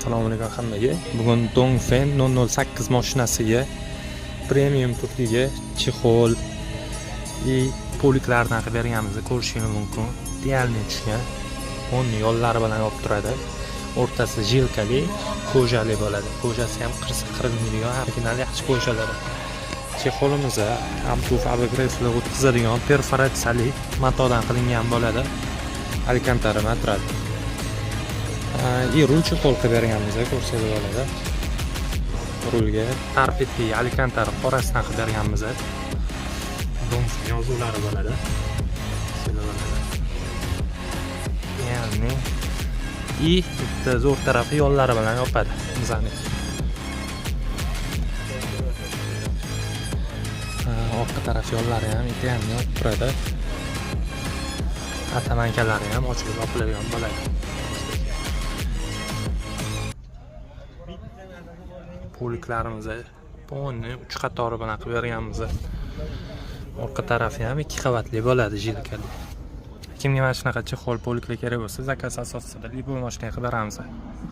Assalomu alaykum hammaga. Bugun Dongfeng 008 mashinasiga premium turkiga чехол и полик lardan qilib berganimizni ko'rishingiz mumkin. Идеальный tushgan. Полный yollari bilan olib turadi. O'rtasi жилка li, кожа li bo'ladi. Кожа si ham qirsa qirilmaydigan original yaxshi кожа lari. Чехол imiz обдув, обогрев lar o'tkazadigan perforatsiyali matodan qilingan bo'ladi. Alkantara bilan turadi. И rul чехол qilib berganmiz, ko'rsangiz bo'ladi. Rulga торпедка ga alkantara qorasidan qilib berganmiz. Dongfeng yozuvlari bo'ladi. Ko'rsanglar bo'ladi. Ya'ni и bitta zo'r tarafi yollari bilan yopadi bizaniki. Orqa taraf yollari ham идеальный yopib turadi. Оттоманка lari ham ochilib yopiladigan bo'ladi. Полик larimizni полный uch qatori bilan qilib berganmiz. Orqa tarafi ham ikki qavatli bo'ladi, жилка li. Kimga mana shunaqa чехол, полик lar kerak bo'lsa, заказ asosida любой mashinaga qilib beramiz.